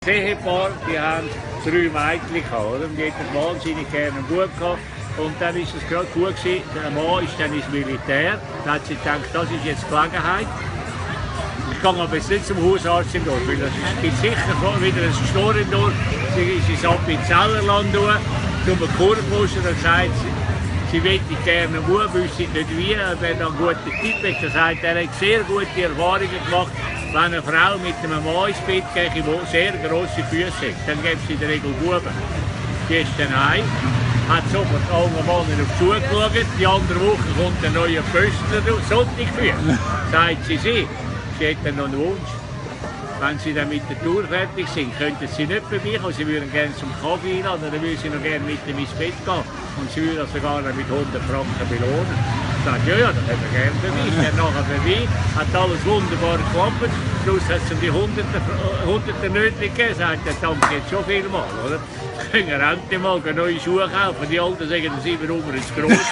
Ehepaar, die haben 3 Mädchen gehabt, oder? Und die hätten wahnsinnig gerne einen Bub gehabt. Und dann ist es gerade gut gewesen, der Mann ist dann ins Militär. Da hat sie gedacht, das ist jetzt die Gelegenheit. Ich gehe aber jetzt nicht zum Hausarzt im Dorf, weil es gibt sicher wieder ein Gestor im Dorf. Sie ist ins Appenzellerland zum Kurbuschen, dann sagt sie möchte gerne einen Bub, wüsste nicht wie, wenn er einen guten Tipp hat. Er sagt, er hat sehr gute Erfahrungen gemacht. Wenn eine Frau mit einem Mann ins Bett geht, der sehr grosse Füße hat, dann gibt es in der Regel Buben. Die ist dann heim, hat sofort alle Mann auf die Schuhe geschaut, die andere Woche kommt ein neuer Pöstler, solche Füße, sagt sie. Sie hätten noch einen Wunsch. Wenn Sie dann mit der Tour fertig sind, könnten Sie nicht vorbeikommen. Sie würden gerne zum Kaffee einladen, dann würden Sie noch gerne mit ihm ins Bett gehen. Und Sie würden sogar noch mit 100 Franken belohnen. Sagt, ja, dann können wir gerne vorbei. Ist dann nachher vorbei, hat alles wunderbar geklappt. Schluss hat es um die Hunderter nicht gegeben. Sagt, der danke jetzt schon vielmal, oder? Können wir endlich mal neue Schuhe kaufen. Die Alten sagen, dann sind wir zu gross.